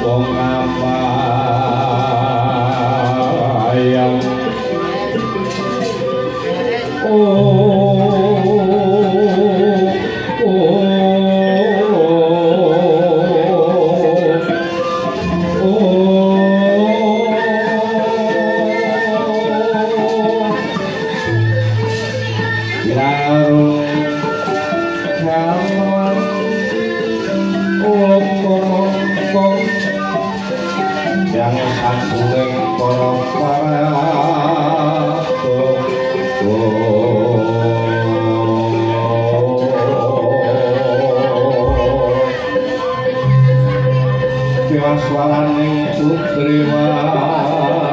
Ngamayang oh oh oh Yarung kawan oh yang sakuning para Dewaswaraning putri warang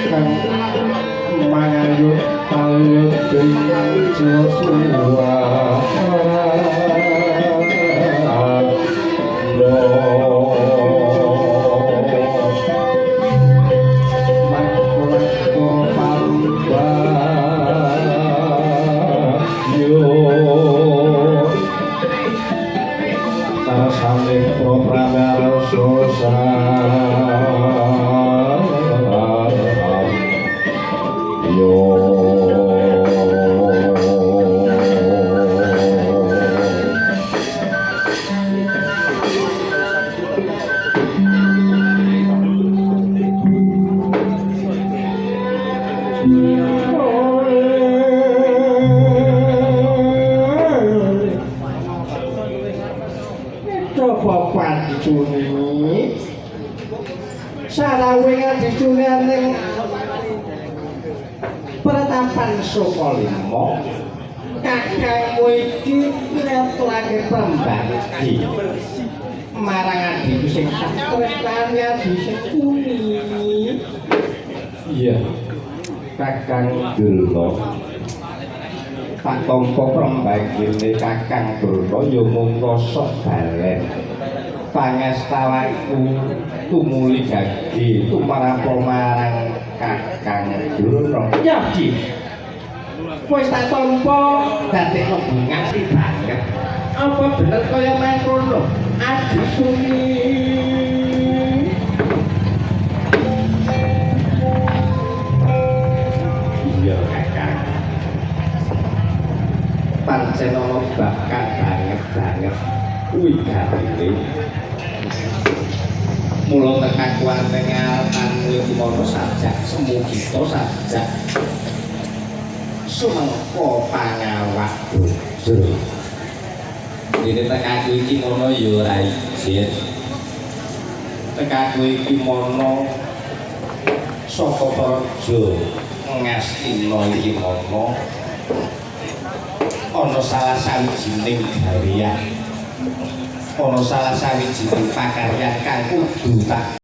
kang mangayut tayut Joshua Coba pancuni sarawe ngadicune ning pertapan Sukalima kakangmu iki ngaturake pembagi marang adhiku sing tak tresnani adhi sing kuni. Iya Kakang Durna tak tampa prembagine Kakang Durna ya mung rasa balen pangastawaku tumuli gage tumarapa marang Kakang Durna. Ya Di, wis tak tampa dadekno bungah banget. Apa bener kaya mangkono adhi kuni? Iya Kakang, pancen ana bakat banget banget wigatine. Mula tekakuan ngarepanmu iku ana sajak semu kita sajak sumangka pangawak bojo. Dene tekaku iki ngono ya ora izin. Tekaku iki mono saka praja Ngastina iki mono ana salah sawijining gawean, ana salah sawijining pakaryan kang kudu tak